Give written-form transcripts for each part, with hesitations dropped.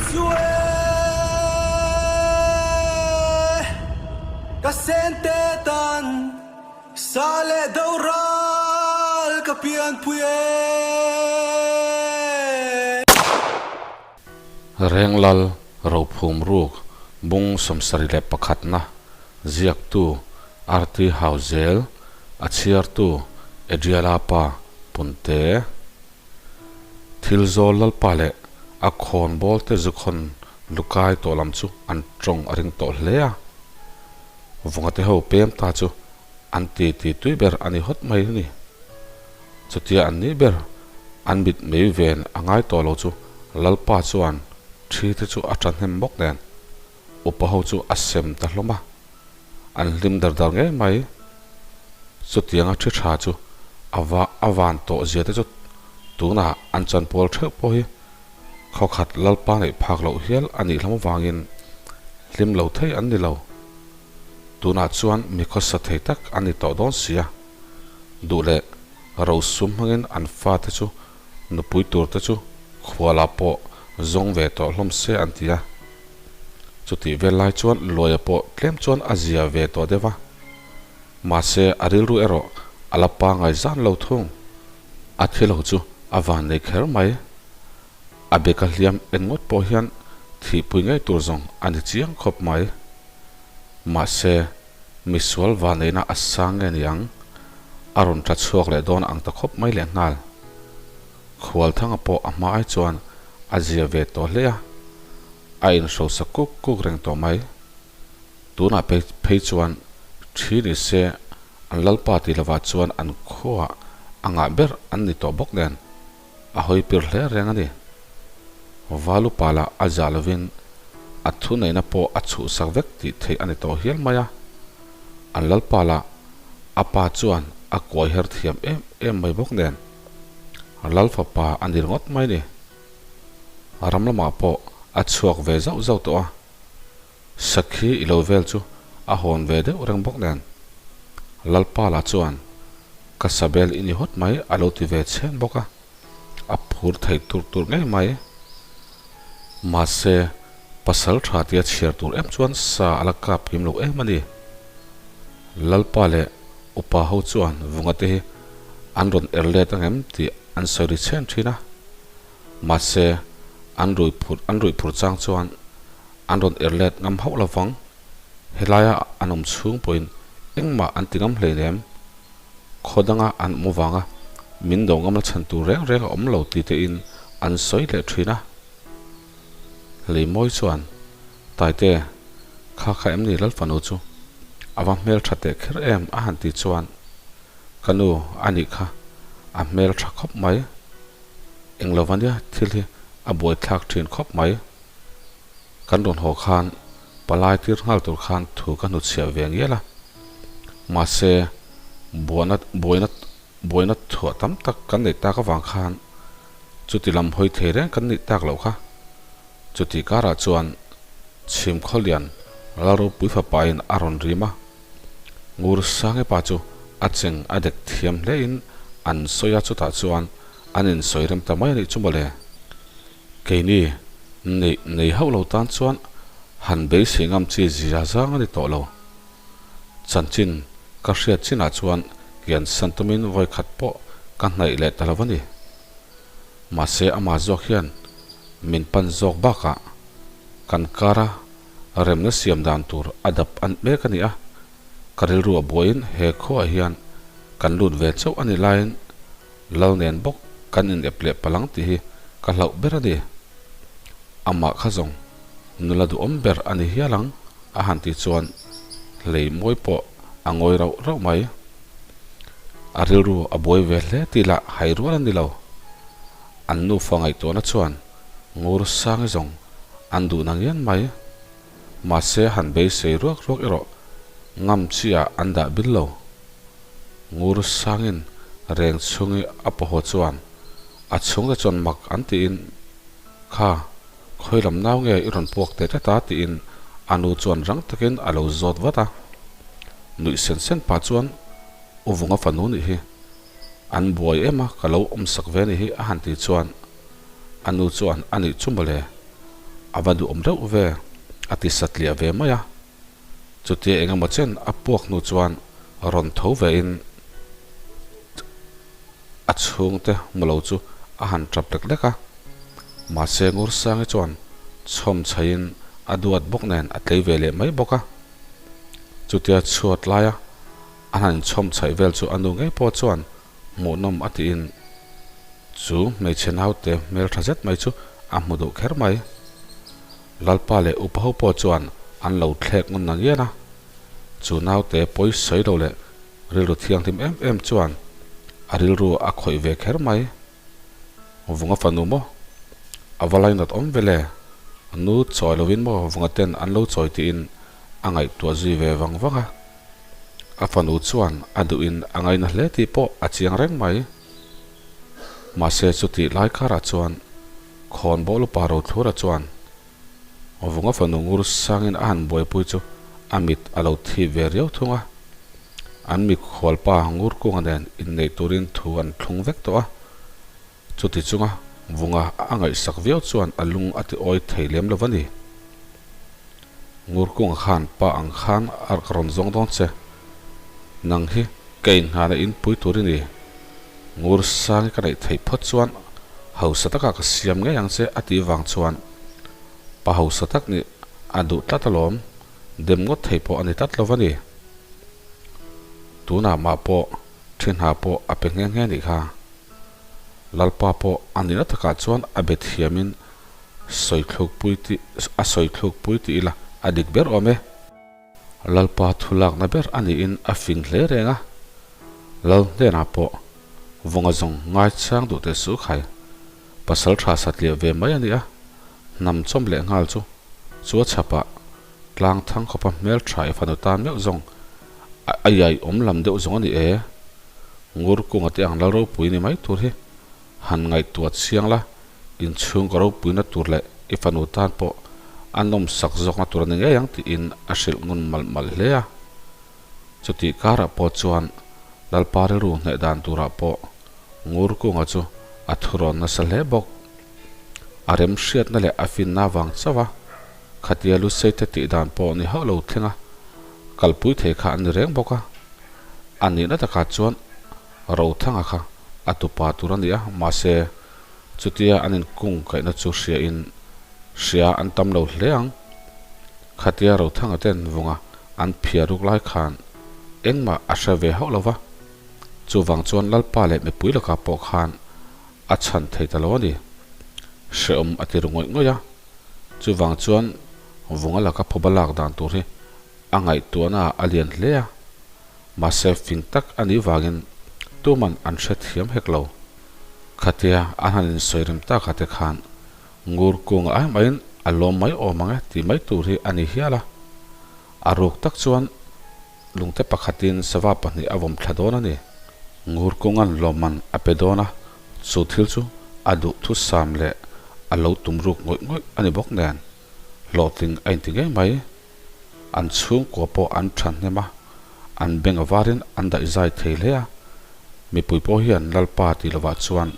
chu e ka sente tan sa leh do ral ka pianpui e. Renglal Rophum Ruk Bung 71na ziaktu RT Hauzel a chhiartu Adriala pa Punte. Thil zawl lalpa leh a khawn bawl te zukhawn lukai tawh lam chu an tawng a ring tawh hle a. Vunga te ho pem ta chu an ti ti tui ber a ni hawt mai a ni. Chutia an nih ber an mit mei ven a ngai tawh lo chu lalpa chuan thi te chu a ṭahnem bawk nen upa ho chu a sem ta hlawm a, an hlim dar dar ngei mai. Chutianga thi tha chu a va a van tawh zia te chu tunah an chanpual theuh pawh hi khawkhat lalpa neih phak loh hial a nih hlawm avangin hlim lo thei an ni lo. Tunah chuan mi khawsa thei tak an ni tawh dawn sia. Duh leh rosum hmangin an fate chu nupui tur te chu khualah pawh zawng ve tawh hlawm se an ti a. Chutih vel lai chuan Luaia pawh tlem chuan a zia ve tawh deuh a. Mahse a rilru erawh a la pangai zan lo thung. A thi lo chu a van nei kher mai. A beka hliam en ngawt pawh hian thihpui ngei tur zawng a ni chiang khawp mai. Mahse misual vaneihna a sang nge ni ang? A rawn tla chhuak leh dawn ang ta khawp mai lehnghal. Khualthanga pawh a hma ai chuan a zia ve tawh hle a, a inhrosa kuk kuk reng tawh mai. Tunah phei phei chuan thi ni se an lalpa tih lovah chuan an khuaah a ngah ber an ni tawh bawk nen a hawi pir hle reng a ni. Valupa lah a zah lovin a thuneihna pawh a chhuhsak vek tih theih a ni tawh hial mai a. An lalpa lah a pa chuan a kuai her thiam em em mai bawk nen Lal fapa a ni ringawt mai ni. Ram lamah pawh a chhuak ve zauh zauh tawh a. Sakhi i lo vel chu a hawn ve deuh reng bawk nen. Lalpa lah chuan ka sabel i ni hawt mai a lo ti ve chhen bawk a, a phur thei tur tur ngei mai. Mahse, pasal tha tia chhiar tur em chuan sa a la kap kim lo em a ni. Lalpa leh upa ho chuan vunga te hi an rawn er let ang em tih an sawi ri chhen thin a. Mahse, an rui phur an ruih phur chang chuan an rawn er let ngam hauh lo vang. Helaia an awm chhung pawhin engmah an ti ngam hleinem. Khaw danga an awm avanga min do ngam la chhan tur reng reng a awm lo ti tein an sawi leh thin a. Leimawi chuan, Taite, kha kha em ni Lalfanu chu? A va hmel tha teh kher em a han ti chuan, Ka nu a nih kha, a hmel tha khawp mai. Englo va nia thil hi a buaithlak thin khawp mai. Kan rawn haw khan palai tir nghal tur khan thu ka hnuchhiah ve ngial a. Mahse, buana buaina buaina thuah tam tak kan neih tak avang khan chuti lam hawi thei reng kan nih tak loh kha. Chuti karah chuan chhim khawlian Lalropui fapain a rawn rim a. Ngur Sangepa chu a cheng a dek thiam hlein an sawi a chutah chuan an insawi rem ta mai a nih chu mawle. Keini neih nei hauh lo tan chuan han beisei ngam chi zia zang a ni tawh lo. Chanchin ka hriat chinah chuan kian san tumin vawikhat pawh ka hnaih leh ta lo a ni. Mahse amah zawk hian min pan zawk bakah kan kara remna siam dan tur a dap an mek a ni a, ka rilru a buaiin he khuaah hian kan lut ve chauh a ni laiin Lal nen bawk kan in ep leh palang tih hi ka hlauh ber a ni. Amah kha zawng nula duhawm ber a ni hial ang a han tih chuan hlei mawi pawh a ngawi rauh rauh mai. A rilru a buai ve hle tih lah hai rual a ni lo. An nufa ngaihtuahna chuan ngur sangi zawng an duh na ngian mai. Mahse han beisei ruak ruak erawh ngam chiah an dah bil lo. Ngur sangin reng chhungi a pawhaw chuan a chhungte chuan mak an tiin, Kha, khawi lam nau nge i rawn puak teh tlat a? tiin a nu chuan rang takin a lo zawt vat a. Nuih sen sen pah chuan U Vunga fanu nih hi an buai em a, ka lo awmsak ve nih hi a han ti chuan a nu chuan a nih chu mawle. A va duhawm reuh ve, a ti satliah ve mai a. Chutia eng emaw chen a puak hnu chuan rawn tho vein a chhungte hmu lo chu a han tap lek lek a. Mahse Ngursangi chuan chhawm chhaiin a duat bawk nen a tlei ve leh mai bawk a. Chutia chhuat laia a han inchhawm chhaih vel chu a nu ngei pawh chuan hmuhnawm a tiin chu hmeichhe naute hmeltha zet mai chu a hmu duh kher mai. Lalpa leh upa ho pawh chuan an lo thlek ngun na ngian a, chu naute pawi sawi lo leh rilru thianghlim em em chuan a rilru a khawih ve kher mai. Vunga fanu maw? A va lainat awm ve le? Nu chawi lovin maw Vunga ten an lo chawi tiin a ngaihtuah zui ve vang vang a. A fanu chuan a duhin a ngaina hle tih pawh a chiang reng mai. Mahse chutih lai karah chuan Khawnbawl upa Rothlura chuan Vunga fanu ngur sangin a han buaipui chu a mit a lo thip ve riau thung a. An mikhualpa Ngurkunga nen inneih turin thu an thlung vek tawh a. Chuti chunga Vunga a ngaihsak viau chuan a lung a ti awi thei lem lo va ni. Ngurkunga khan pa ang khan a ka rawn zawng dawn che. Nang hi ka inngahna inpui tur i ni. Ngursangi ka neih theih phawt chuan hausa takah ka siam ngei ang che a tih vang chuan pa hausa tak nih a duh tlat alawm, dem ngawt thei pawh a ni tlat lo va ni. Tunah mah pawh thi hna pawh a pe nghe nghe nih kha. Lalpa pawh a nihna takah chuan a be thiamin sawithlukpui tih a sawithlukpui tih ila a dik ber awm e. Lalpa thu lakna ber a niin a fing hle reng a, Lal hnenah pawh vawnga zawng ngaichang duh teh suh khai. Pasal tha satliah ve mai a ni a, hnam chawm leh nghal chu chu a chhapah tlang thang khawpa hmel tha i fanu tan meuh zawng a iai awm lam deuh zawng a ni e. Ngur kunga te ang lal ropui ni mai tur hi han ngaihtuah chiang la, inchhung ka ropuina tur leh i fanu tan pawh a nawmsak zawkna tur a ni ngei ang tiin a hrilh ngun malh malh hle a. Chutih karah pawh chuan Lalpa rilru hneh dan turah pawh Ngur Kunga chu a thurawn nasa hle bawk. A remhriatna leh a finna avang chauh a, khatia Luseite tih dan pawh ni hauh lo thleng a, kalpui thei kha an ni reng bawk a. A nihna takah chuan Rothanga kha a tupa tur a ni a, mahse chutia an inkung kaihna chu hriain hria an tam lo hle ang. Khatia Rothanga ten vunga an phiar ruk lai khan engmah a hre ve hauh lo va, chuvang chuan Lalpa leh mipui lakah pawh khan a chhan thei ta lo a ni. Hrehawm a ti ru ngawih ngawih a, chuvang chuan vunga laka phuba lak dan tur hi a ngaihtuahnaah a lian hle a. Mahse fing tak a nih vangin tuman an hrethiam hek lo. Khatia an han insawi rem tak a te khan ngur kung ai maiin a lawm mai awm ang e tih mai tur hi a ni hial a. A ruk tak chuan lungte pakhatin sava pahnih a vawm thla dawn a ni. Ngur kunga'n lawmman a pe dawn a, chu thil chu a duhthusam leh a lo tum ruk ngawih ngawih a ni bawk nen hlawhtling a inti ngei mai. An chhungkua pawh an tha hnem a, an beng a varin an daih zai thei hle a. Mipui pawh hian Lalpa tih lovah chuan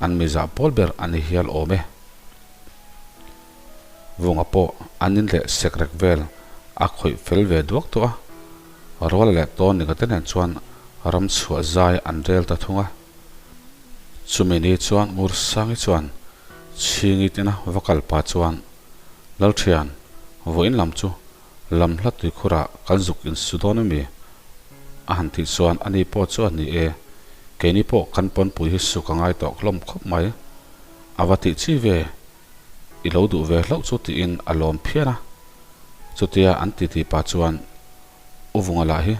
an mizah pawl ber a ni hial awm e. Vunga pawh an in leh sekrek vel a khawih fel ve duak tawh a, Ruala leh Tawninga te nen chuan ram chhuah zai an rel ta thung a. Chumi ni chuan Ngursangi chuan Chhingi tina va kal pah chuan, Lalthian, vawiin lam chu lam hla tuikhurah kan zuk insu dawn ami? A han tih chuan ani pawh chu a ni e, keini pawh kan pawnpui hi suk a ngai tawh hlawm khawp mai. A va tih chi ve, i lo duh ve hlauh chu tiin a lawm phian a. Chutia an titi pah chuan U Vunga lah hi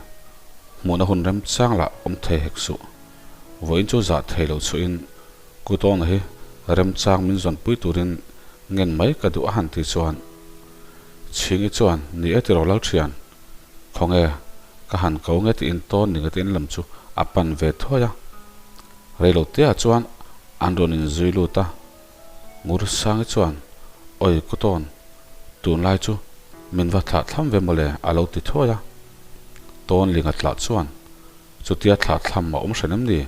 hmuhna hun remchang lah awm thei hek suh. Vawiin chu zah thei lo chhuahin Kutawna hi remchang min zawnpui turin ngen mai ka duh a han tih chuan Chhingi chuan ni e tiraw Lalthian, khawnge ka han ko nge tiin tawn ni nge tiin lam chu a pan ve thuai a. Reiloteah chuan an rawn inzui lut a. Ngursangi chuan, Awi Kutawn, tunlai chu min va thlah thlam ve mawle a lo ti thuai a. Tawnlinga tlah chuan, Chutia thlah thlam a awm hran em ni?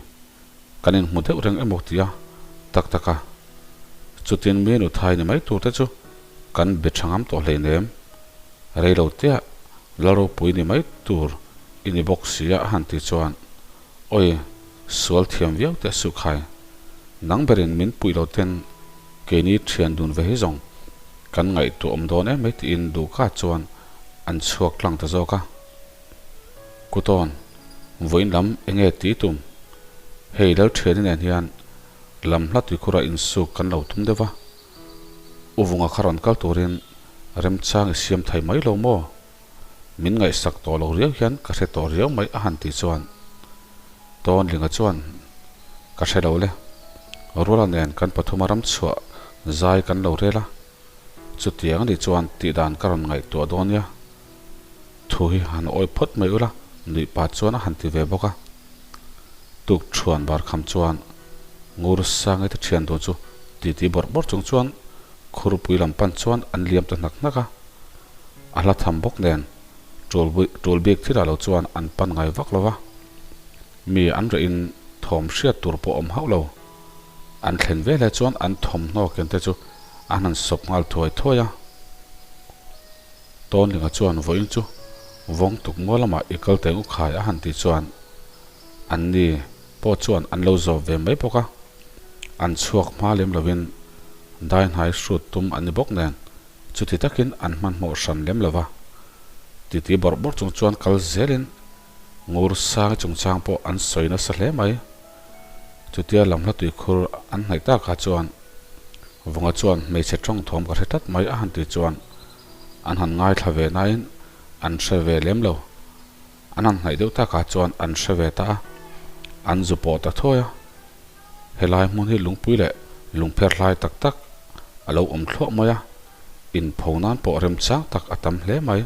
Kan inhmu deuh reng emaw tia tak tak a. Chutin mi nu thai ni mai tur te chu. Kan be tha ngam tawh hleinem. Rei lo tea la ropui ni mai tur i ni bawk sia a han ti chuan, Awi, sual thiam viau teh suh khai. Nang berin min puih lo ten keini thian dun ve hi zawng kan ngaihtuah awm dawn em mai tiin Duhka chuan an chhuak tlang ta zawk a. Kutawn, vawiin lam enge tih tum? Hei Lalthiani nen hian lam hla tuikhurah insuk kan lo tum deuh va. U Vunga kha rawn kal turin remchang i siam thei mai lo maw? Min ngaihsak tawh lo riau hian ka hre tawh riau mai a han tih chuan Tawnlinga chuan Ka hre lo le. Ruala nen kan pathuma ram chhuah zai kan lo rel a, chutiang a nih chuan tihdan ka rawn ngaihtuah dawn nia. Thu hi han awi phawt mai ula nuih pah chuan a han ti ve bawk a. Tuk thuan bar kham chuan Ngur Sangi te thian dun chu titi bawrh bawrh chung chuan Khurpui lam pan chuan an liam ta hnak hnak a. A hla tham bawk nen tul tul bik thil ah lo chuan an pan ngai vak lo va. Mi an reh in thawm hriat tur pawh awm hauh lo. An thlen ve hle chuan an thawmhnaw ken te chu an han sawp nghal thuai thuai a. Tawnlinga chuan vawiin chu vawng tuk maw lamah i kal teng u khai a han tih chuan anni pawh chuan an lo zawp ve mai bawk a, an chhuak hma lem lovin dai hnai hrut tum an ni bawk nen chuti takin an hmanhmawh hran lem lo va. Titi bawrh bawrh chung chuan kal zelin Ngur Sangi chungchang pawh an sawi nasa hle mai. Chutia lamhla tuikhur an hnaih takah chuan Vunga chuan hmeichhe tawng thawm ka hre tlat mai a han tih chuan an han ngaithla ve nain an hre ve lem lo. An han hnaih deuh takah chuan an hre ve ta a, an zu pawh ta thuai a. Helai hmun hi lungpui leh lungpher hlai tak tak a lo awm thluah mai a, inpho nan pawh remchang tak a tam hle mai.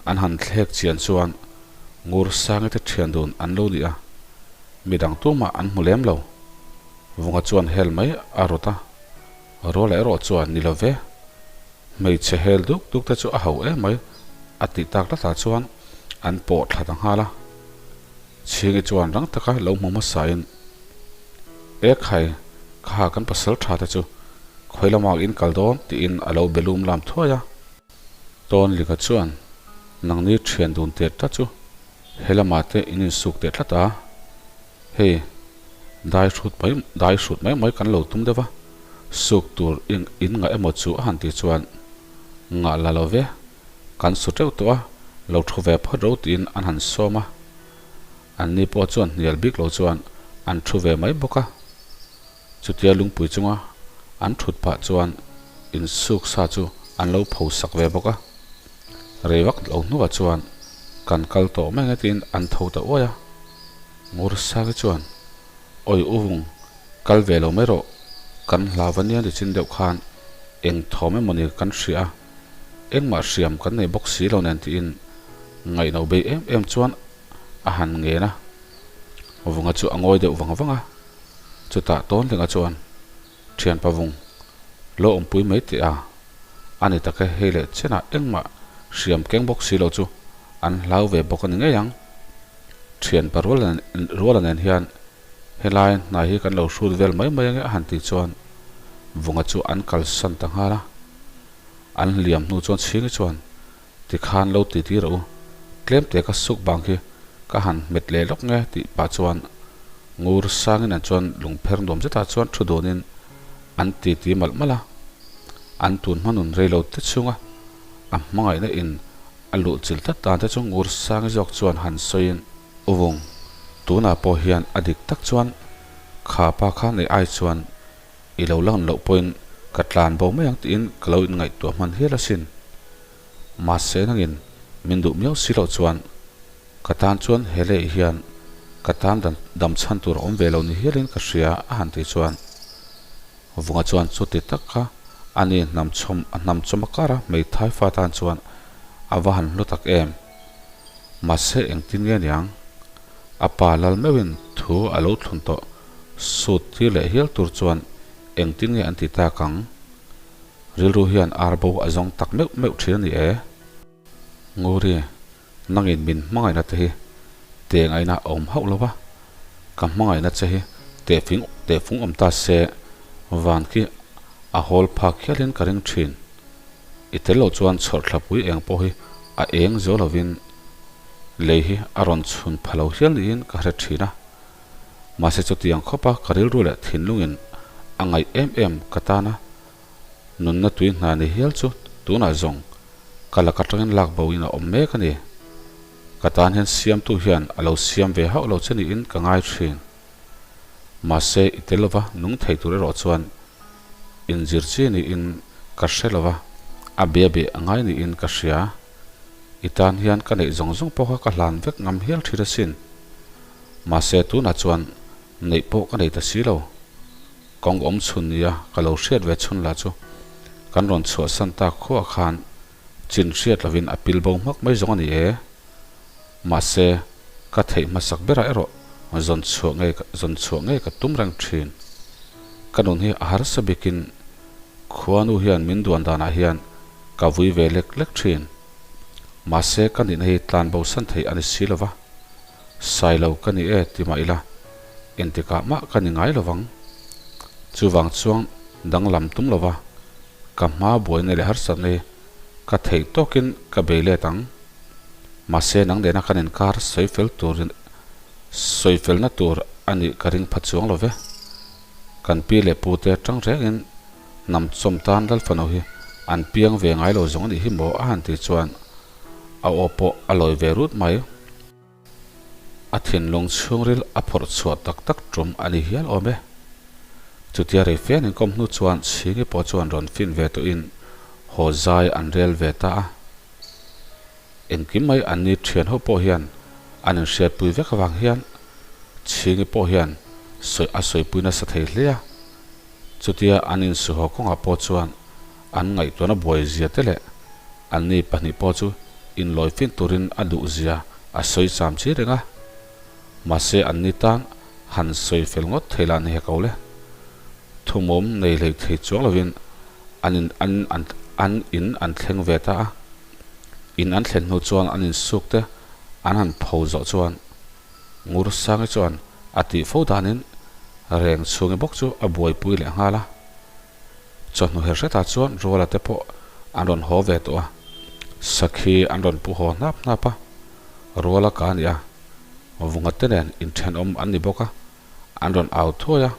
An han thlek chian chuan Ngur Sangi te thian dun an lo ni a, midang tumah an hmu lem lo. Vunga chuan hel mai a rawt a, Ruala erawh chuan ni lo ve. Hmeichhe hel duk duk te chu a ho em mai a tih tak tlatah chuan an pawh thla ta nghal a. Chhingi chuan rang taka lo hmu hmasain, E khai, kha kan pasal tha te chu khawi lamah in kal dawn tiin a lo be lum lam thuai a. Tawnlika chuan, Nangni thian dun teh tlat chu he lamah te in insuk teh tlat a. Hei, dai hrut mai dai hrut mai mai kan lo tum deuh va, suk tur in in ngah emaw chu a han tih chuan ngah la lo ve, kan su teuh tawh a, lo thu ve phawt ro tiin an han sawm a. Anni pawh chuan hnial bik lo chuan an thu ve mai bawk a. Chutia lungpui chunga an thut phah chuan insuk sa chu an lo pho sak ve bawk a. Rei vak lo hnuah chuan kan kal tawh mai nge tiin an tho ta uai a. Ngursaki chuan, Awi Uvung, kal ve lo mai rawh, kan hlau va nia nichin deuh khan eng thawm emawni kan hria a, engmah hriam kan nei bawk si lo nen tiin ngaihno bei em em chuan a han ngen a. Vunga chu a ngawi deuh vang vang a, chutah Tawnlinga chuan, Thianpa vung, lo awmpui mai teh a, a ni tak e, hei leh chenah engmah hriam keng bawk si lo chu an hlau ve bawk a ni ngei ang. Thianpa Ruala nen hian helai hnai hi kan lo hrut vel mai mai ange a han tih chuan Vunga chu an kalsan ta nghal a. An hliam hnu chuan Chhingi chuan Tikhan lo ti ti rawh u, tlem te ka suk bang khi ka han hmet leh lawk nge tih pah chuan Ngur Sangin an chuan lungpher nuam zetah chuan thu dunin an ti ti malh malh a. An tun hma nun rei lo te chhunga a hmangaihna in a luh chilh tlat dan te chu Ngur Sangi zawk chuan han sawiin, Uvung, tunah pawh hian a dik tak chuan kha pa kha nei ai chuan I lo lan loh pawhin ka tlan bo mai ang tiin ka lo inngaihtuah hman hial asin. Mahse nangin min duh miau si loh chuan ka tan chuan he leh hian ka tan dam chhan tur a awm ve lo ni hialin ka hria a han tih chuan Vunga chuan chuti tak kha ani hnam chhawm a hnam chawm a kar a hmeithai fa tan chuan a va han hlu tak em. Mahse engtin nge niang? A pa lal meuhin thu a lo thlun tawh Sut tir leh hial tur chuan engtin nge an ti tak ang? Rilru hian ar bo a zawng tak meuh meuh thin a ni e. Nguri, nangin min hmangaihna te hi teh ngaihna a awm hauh lo va, ka hmangaihna che hi tehfing tehfung awm ta se van khi a hawl phak hialin ka ring thin. I tel lo chuan chhawrthlapui eng pawh hi a eng zo lovin lei hi a rawn chhun pha lo hial niin ka hre thin a. Mahse chutiang khawpa ka rilru leh thinlungin a ngaih em em ka tana nunna tui hna ni hial chu tunah zawng ka lak atangin lak bo in a awm mek a ni. Ka tan hian siamtu hian a lo siam ve hauh lo che niin ka ngai thin. Mahse i tel lova nung thei tur erawh chuan inzir chi niin ka hre lova, a bia beh a ngai niin ka hria. I tan hian ka neih zawng zawng pawh kha ka hlan vek ngam hial thin asin. Mahse tunah chuan neih pawh ka nei ta si lo. Kawng awm chhun nia ka lo hriat ve chhun lah chu kan rawn chhuahsan tak khuah khan chin hriat lovin a pil bo hmak mai zawng a ni e. Mahse ka theih hmasak berah erawh zawn chhuah ngei zawn chhuah ngei ka tum reng thin. Ka nun hi a harsa bikin khuanu hian min duan danah hian ka vui ve lek lek thin. Mahse ka nihna hi tlan bosan theih a ni si lova. Sailo ka ni e ti mah ila, engtikah mah ka ni ngai lovang. Chuvang chuang danglam tum lova, ka hma buaina leh harsatna hi ka theih tawkin ka bei let ang. Mahse nang nena kan inkar sawi fel tur sawi felna tur a nih ka ring pha chuang lo ve. Kan pi leh pu te atang rengin hnam chawm tan Lalfano hi an piang ve ngai lo zawng a nih hi maw a han tih chuan a aw pawh a lawi ve rut mai. A thinlung chhungril a phawrh chhuah tak tak tum a ni hial awm e. Chutia rei fe an inkawm hnu chuan Chhingi pawh chuan rawn fin ve tawhin haw zai an rel ve ta a. Engkim mai an ni thian ho pawh hian an inhriatpui vek avang hian Chhingi pawh hian sawi a sawipui nasa thei hle a. Chutia an insuhaw kawngah pawh chuan an ngaihtuahna buai zia te leh anni pahnih pawh chu inlawi fin turin a duh zia a sawi cham chi reng a. Mahse anni tan han sawi fel ngawt thei lah ni hek lo le. Thumawm nei hlei thei chuang lovin an in an an an in an thleng ve ta a. In an thlen hnu chuan an insuk te an han pho zawh chuan Ngursangi chuan a tih fo danin reng chhungi bawk chu a buaipui leh nghal a. Chawhnu her hretah chuan Ruala te pawh an rawn haw ve tawh a, sakhi an rawn pu haw hnap hnap a, Ruala ka ni a, Vunga te nen inthenawm an ni bawk a, an rawn au thuai a.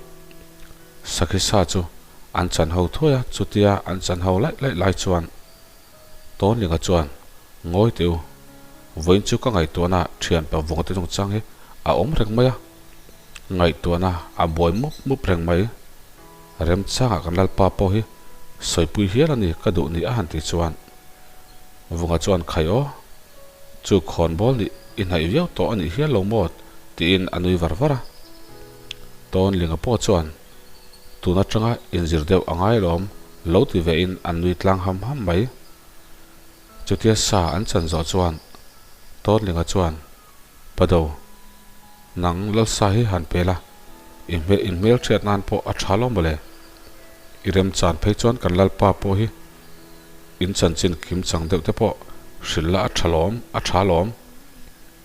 Sakhi sa chu an chan ho thuai a, chutia an chan ho laih laih lai chuan Tawnlinga chuan, Ngawi teh u, vawiin chu ka ngaihtuahna thianpa Vunga te chungchang hi a awm reng mai a, ngaihtuahna a buai mup mup reng mai. Remchangah kan Lalpa pawh hi sawipui hial a ni ka duh ni a han tih chuan Vunga chuan khai aw, chu khawnbawl nih i hnaih viau tawh a nih hial lo maw tiin a nui var var a. Tawnlinga pawh chuan tun atanga inzir deuh a ngai lawm lo ti ve in an nui tlang ham ham mai. Chutia sa an chan zawh chuan Tawnlinga chuan Pado, nang Lalsa hi han pe la, i hmel in hmelhriat nan pawh a tha lo mawle. I remchan phei chuan kan Lalpa pawh hi in chanchin kim chang deuh te pawh hrilh la a tha lawm, a tha lawm.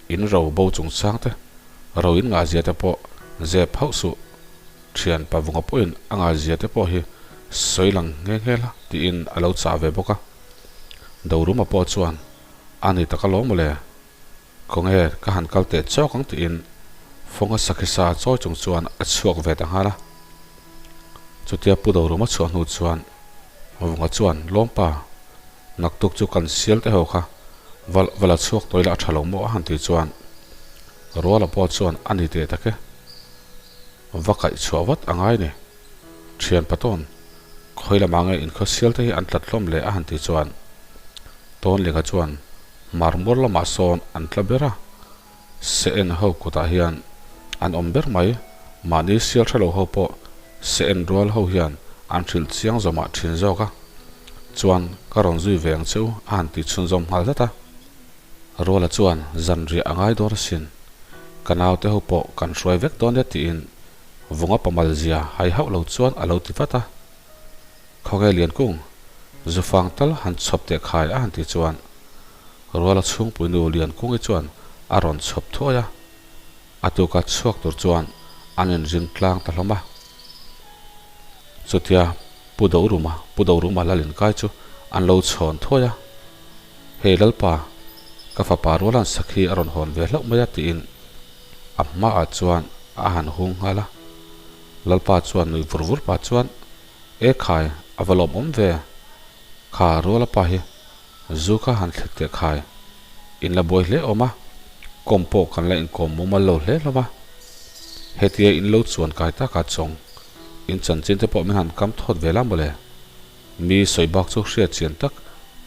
In ro bo chungchang te, ro in ngahzia te pawh zep hauh suh. Thian pavunga pawhin a ngahzia te pawh hi sawi lang nghe nghe la tiin a lo chah ve bawk a. Doruma pawh chuan a ni tak alawm mawle. Khawnge ka han kal teh chawk ang tiin Fawnga sakhisa chawi chung chuan a chhuak ve ta nghal a. Chutia Pu Doruma chhuah hnu chuan Vunga chuan, Lawmpa, naktuk chu kan sial te ho kha va va la chhuak tawih la a tha lo maw a han tih chuan Ruala pawh chuan a ni teh tak e. Va kaih chhuah vat a ngai ni. Thian patawn, khawi lamah nge inkhaw sial te hi an tlat hlawm le a han tih chuan Tawnlinga chuan Marmur lamah sawn an tla ber a, se en ho kutah hian an awm ber mai. Mahni sial hre lo ho pawh se en rual ho hian an hrilh chiang zawmah thin zawk a, chuan ka rawn zui ve ang che u a han ti chhunzawm nghal zat a. Ruala chuan zanriah a ngai dawn asin, ka naute ho pawh kan hruai vek dawn nia tiin Vunga pamal zia hai hauh lo chuan a lo ti vat a. Khawngei Liankung, Zufang tal han chhawp teh khai a han tih chuan Ruala chhungpuinu Liankungi chuan a rawn chhawp thuai a. A tuka chhuak tur chuan an inring tlang ta hlawm a. Chutia Pu Doruma, Pu Doruma Lalinkai chu an lo chhawn thuai a, Hei Lalpa, ka fapa Rualan sakhi a rawn hawn ve hlauh mai a tiin a hmaah chuan a han hung nghal a. Lalpa chuan nui vur vur pah chuan, E khai, a va lawmawm ve, kha Ruala pa hi zu kha han thlet teh khai, in la buai hle awm a, kawm pawh kan la inkawm mumal lo hle hlawm a. Hetia in lo chuan kai takah chawng in chanchin te pawh min han kam thawt ve la mawle. Mi sawi bak chu hriat chian tak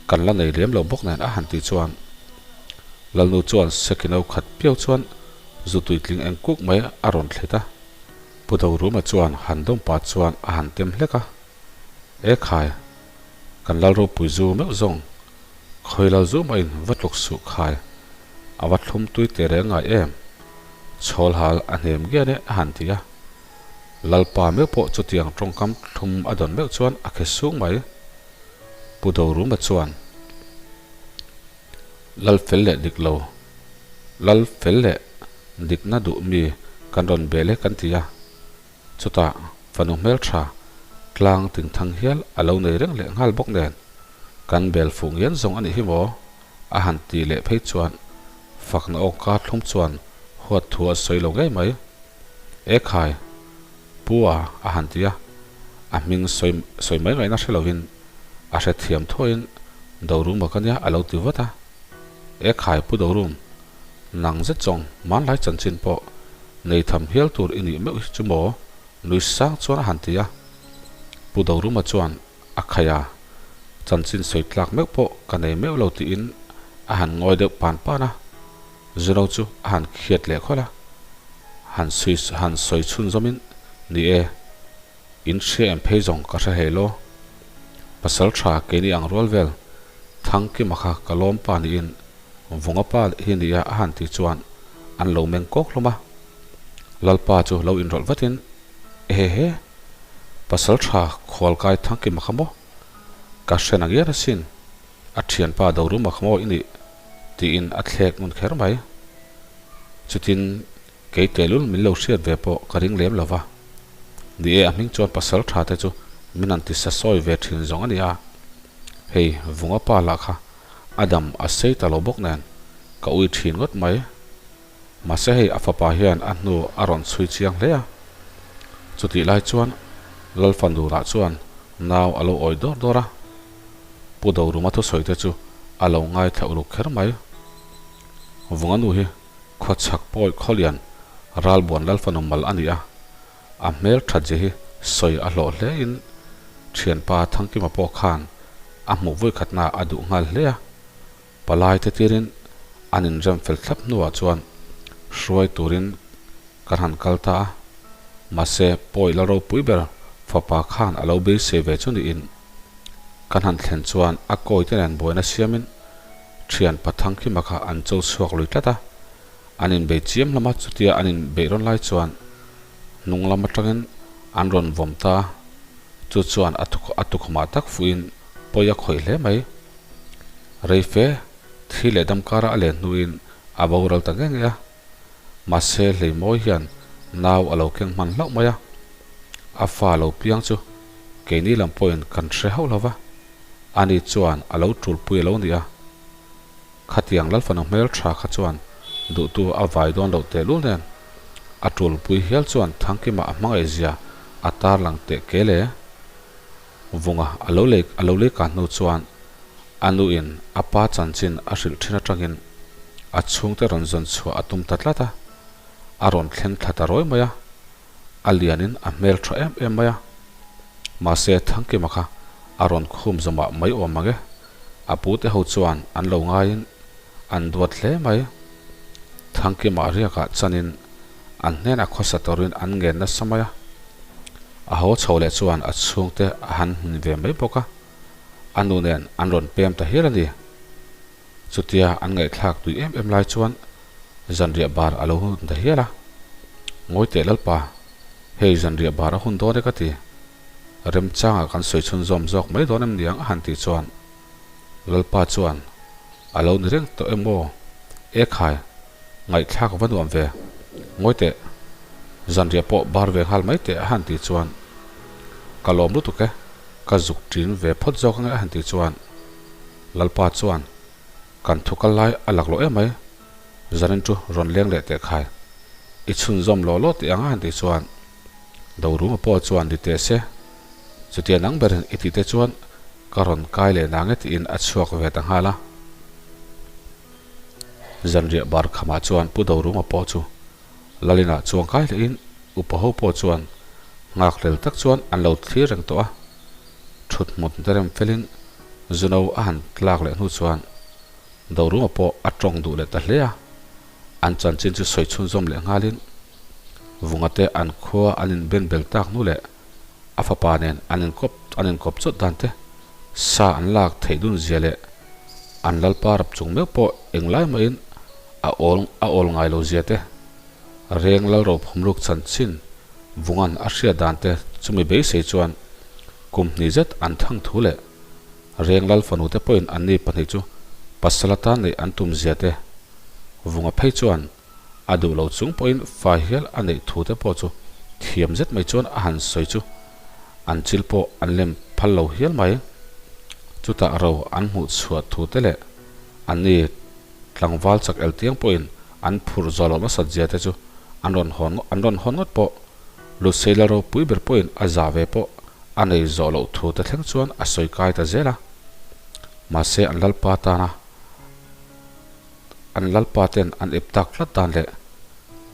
kan la nei lem lo bawk nen a han tih chuan Lalnu chuan Sekino khat piau chuan zu tuitling eng kuk mai a rawn thlet a. Pu Doruma chuan han dawm pah chuan a han tem hlek a, E khai, kan lal ropui zu meuh zawng, khawi lal zu mah in va tluk suh khai, a va thlum tui teh reng ngai em? Chhawl hal a hnem ngian e a han ti a. Lalpa meuh pawh chutiang tawngkam thlum a dawn meuh chuan a khe sung mai. Pu Doruma chuan, Lal fel leh dik lo, Lal fel leh dikna duh mi kan rawn bel e kan ti a. Chutah fanu hmeltha tlang tingthang hial a lo nei reng leh nghal bawk nen kan bel fuh ngian zawng a nih hi maw? A han ti leh phei chuan fakna awngka thlum chuan huat thu a sawi lo ngei mai. E khai! Pu a a han ti a, a hming sawi sawi mai ngaihna hre lovin a hrethiam thuaiin Doruma ka nia a lo ti vat a. E khai Pu Dorum, nang zet zawng hmanlai chanchin pawh nei tham hial tur i nih meuh hi chu maw? Nui sang chuan a han ti a. Pu Doruma chuan a khai a, chanchin sawi tlak meuh pawh ka nei meuh lo tiin a han ngawi deuh pan pan a. Zuno chu a han khiat leh khawlh a, han sawi han sawi chhunzawmin, Ni e, in hria em phei zawng ka hre hlei law. Pasal tha keini ang rual vel Thangkima kha ka lawm pa niin Vunga pa hi nia a han tih chuan an lo meng kawk hlawm a. Lalpa chu lo inrawlh vatin, Ehehe, pasal tha khualkai Thangkima kha maw? Ka hre na ngian asin. A thianpa Doruma kha maw i nih? tiin a thlek ngun kher mai. Chutin kei tehlul min lo hriat ve pawh ka ring lem lo va. Ni e, a hming chuan pasal tha te chu min han ti sa sawi ve thin zawng a ni a. Hei, Vunga pa lah kha a dam a sei ta lo bawk nen ka ui thin ngawt mai. Mahse hei a fapa hian a hnu a rawn chhui chiang hle a. Chutih lai chuan Lalfandurah chuan nau a lo awi dawr dawr a. Pu Doruma thusawi te chu a lo ngaithla uluk kher mai. Vunga nu hi khawchhak pawi khawlian Ralbuan Lalfanu mal a ni a, a hmel that zia hi sawi a hlawh hle in thianpa Thangkima pawh khan a hmuh vawikhatna a duh nghal hle a. Palai te tirin an inrem fel thlap hnuah chuan hruai turin kan han kal ta a, mahse pawi la ropui ber fapa khan a lo beisei ve chu niin kan han thlen chuan a kawi te nen buaina siamin thian Pathangkima kha an cho chhuak lui tlat a, an inbei chiam hlawm a, chutia an inbeih rawn lai chuan hnung lam atangin an rawn vawm ta a, chu chuan a tukhumah tak fuhin pawi a khawih hle mai. Reife, thi leh dam kara a len hnuin a boral ta nge nge a. Mahse Hleimawi hian nau a lo keng hman hlauh mai a. A fa lo piang chu keini lam pawhin kan hre hauh lo va, ani chuan a lo tulpui a lo ni a. Khatiang Lalfanu hmel tha kha chuan duhtu a vai dawn loh tehlul nen a tulpui hial chuan Thangkima a hmangaihzia a tarlang teh kel e. Vunga a lo lei a lo lei kah hnu chuan a nuin a pa chanchin a hrilh thin atangin a chhungte rawn zawn chhuah a tum ta tlat a, a rawn thleng thla ta rawi mai a, a lianin a hmel tha em em mai a. Mahse Thangkima kha a rawn khum zawmah mai awm ang e, a pute ho chuan an lo ngaiin an duat hle mai. Thangkima riakah chanin an hnenah khawsa turin an ngen nasa mai a. A haw chho leh chuan a chhungte a han hmin ve mai bawk a, a nu nen an rawn pem ta hial a ni. Chutia an ngaihthlak tui em em lai chuan zanriah bar a lo hun ta hial a. Ngawi teh Lalpa, hei zanriah bar a hun dawn e ka ti. Remchangah kan sawi chhunzawm zawk mai dawn em niang a han tih chuan Lalpa chuan a lo ni reng tawh em aw? E khai, ngaihthlak va nuam ve. Ngawi teh, zanriah pawh bar ve nghal mai teh a han tih chuan ka lawm lutuk e, ka zuk ṭin ve phawt zawk ange a han tih chuan. Lalpa chuan, Kan thu kal lai a lak loh em mai, zanin chu rawn leng leh teh khai. I chhunzawm law law tih ang a han tih chuan Doruma pawh chuan ni teh se, chutia nang berin i tih te chuan ka rawn kai leh nang e tiin a chhuak ve ta nghal a. Zanriah bar khamah chuan Pu Doruma pawh chu Lalinah chuan kai lehin upa ho pawh chuan nghakhlel tak chuan an lo thlir reng tawh a. Thut hmut te rem felin Zuno a han tlak leh hnu chuan Doruma pawh a tawng duh leh ta hle a. An chanchin chu sawi chhunzawm leh nghalin Vunga te an khua an inben bel tak hnu leh a fapa nen an inkawp an inkawp chawt dan te, sa an lak theih dun zia leh an lalpa rap chung meuh pawh englai mahin a awl a awl ngai lo zia te, reng lalro phumruk chanchin Vunga'n a hriat dan te chumi beisei chuan kum hnih zet an thang thu leh Reng lal fanu te pawhin anni pahnih chu pasal atan neih an tum zia te, Vunga phei chuan A duh lo chung pawhin fa hial a neih thu te pawh chu thiam zet mai chuan a han sawi chu an chil pawh an lem phal lo hial mai. Chutah ro an hmuh chhuah thu te leh anni tlangval chak el tiang pawhin an phurh zawh loh nasat zia te chu an rawn hawn an rawn hawn ngawt pawh Lusei la ropui ber pawhin a zah ve pawh a nei zawh loh thu te thleng chuan a sawi kai ta zel a. Mahse an lalpa tana An lalpa ten an ep tak tlat dan leh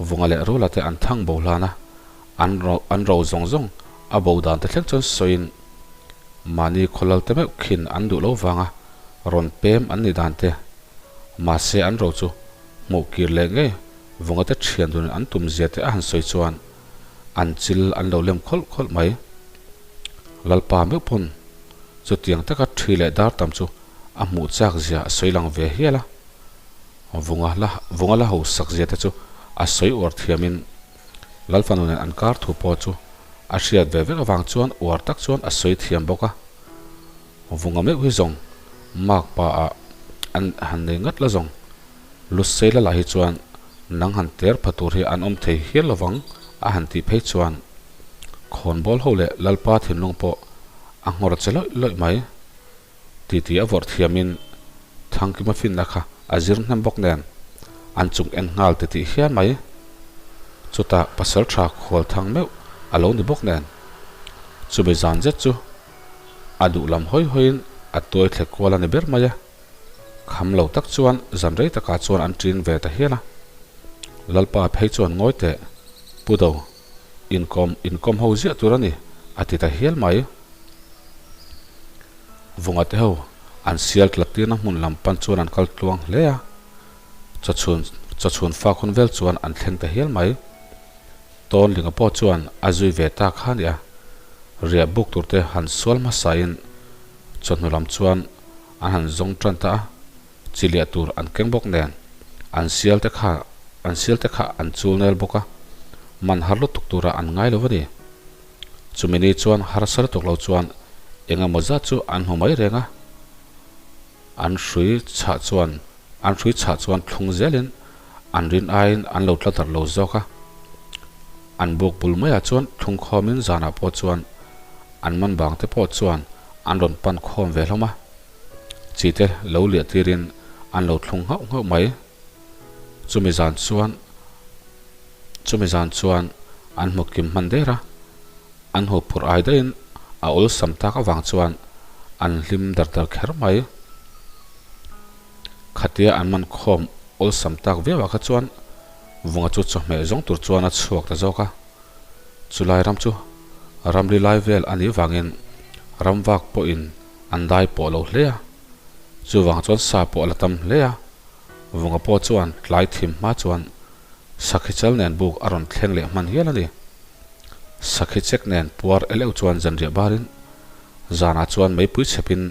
Vunga leh Rula te an thang bo hlan a, an ro an ro zawng zawng a bo dan te thleng chuan sawiin mahni khawlal te meuh khin an duh lo vanga rawn pem an ni dan te mahse an ro chu hmuh kir leh ngei Vunga te thian dunin an tum zia te a han sawi chuan an chil an lo lem khawlh khawlh mai. Lalpa meuh pawn chutiang taka thi leh dar tam chu a hmuh chak zia a sawi lang ve hial a, Vunga la Vunga la ho sak zia te chu a sawi uar thiamin Lalfanu nen an kar thu pawh chu a hriat ve vek avang chuan uar tak chuan a sawi thiam bawk a, Vunga meuh hi zawng mak pa ah an han nei ngat la zawng Lusei la lah hi chuan nang han ter pha tur hi an awm thei hial lovang a han tih phei chuan khawnbawl ho leh Lalpa thinlung pawh a nghawr che lawih lawih mai. Titi a vawrh thiamin Thangkima finna kha a zir hnem bawk nen an chung en nghal ti tih hian mai. Chutah pasal tha khual thang meuh a lo ni bawk nen chumi zan zet chu a duh lam hawi hawiin a tuai thle kual a ni ber mai a. Kham lo tak chuan zan rei takah chuan an ṭin ve ta hial a. Lalpa phei chuan ngawi teh, Pu Do, inkawm inkawm ho ziah tur a ni, a ti ta hial mai. Vunga te ho an sial tlat tirna hmun lam pan chuan an kal tluang hle a, chawchhun chawchhun fak hun vel chuan an thleng ta hial mai. Tawnlinga pawh chuan a zui ve ta kha a ni a, riah buk tur te han sual hmasain chawhnu lam chuan an han zawng tan ta a, chi liah tur an keng bawk nen an sial te kha an sial te kha an chul nel bawk a, man har lutuk tura an ngai lo a ni. Chumi ni chuan harsa lutuk lo chuan eng emaw zat chu an hmu mai reng a, an hrui chhah chuan an hrui chhah chuan thlung zelin an rin aiin an lo tla darh lo zawk a. An buk bul maiah chuan thlung khawmin zanah pawh chuan an man bang te pawh chuan an rawn pan khawm ve hlawm a, chi te lo liah tirin an lo thlung nghauh nghauh mai. Chumi zan chuan Chumi zan chuan an hmu kim hman der a, an hmu phurh ai daihin a awlsam tak avang chuan an hlim dar dar kher mai. Khatia an man khawm awlsam tak viau ah kha chuan Vunga chu chawhmeh zawng tur chuan a chhuak ta zawk a. Chulai ram chu ramri lai vel a nih vangin ramvak pawhin an dai pawh lo hle a, chuvang chuan sa pawh a la tam hle a. Vunga pawh chuan tlai thim hma chuan Sakhi chal nen buk a rawn thleng leh hman hial a ni. Sakhi chek nen puar eleuh chuan zanriah barin zanah chuan meipui chhepin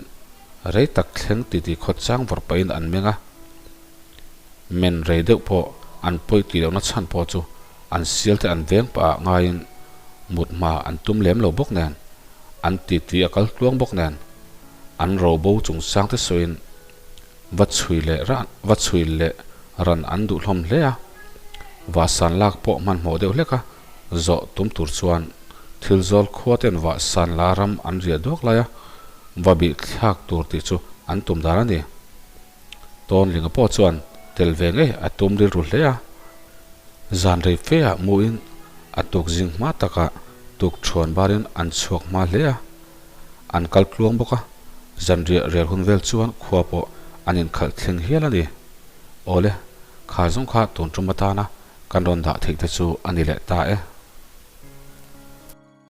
rei tak thleng titi khawt chang vawrh pahin an meng a. Men rei deuh pawh an pawi tih lohna chhan pawh chu an sial te an veng pah ah ngaiin mut hma an tum lem lo bawk nen an titi a kal tluang bawk nen an ro bo chungchang te sawiin Va chhui leh ran va chhui leh ran an duh hlawm hle a, vahsan lak pawh hmanhmawh deuh hlek a, zawh tum tur chuan thil zawl khua ten vahsan la ram an riah duak lai a, va bih thlak tur tih chu an tum dan a ni. Tawnlinga pawh chuan tel ve ngei a tum rilru hle a. Zan rei fe ah muin a tuk zing hma takah tuk thuan barin an chhuak hma hle a. An kal tluang bawk a, zanriah rel hun vel chuan khua pawh an inkhalh thleng hial a ni. Awle, kha zawng kha tun tum atana kan rawn dah theih te chu a ni leh ta e.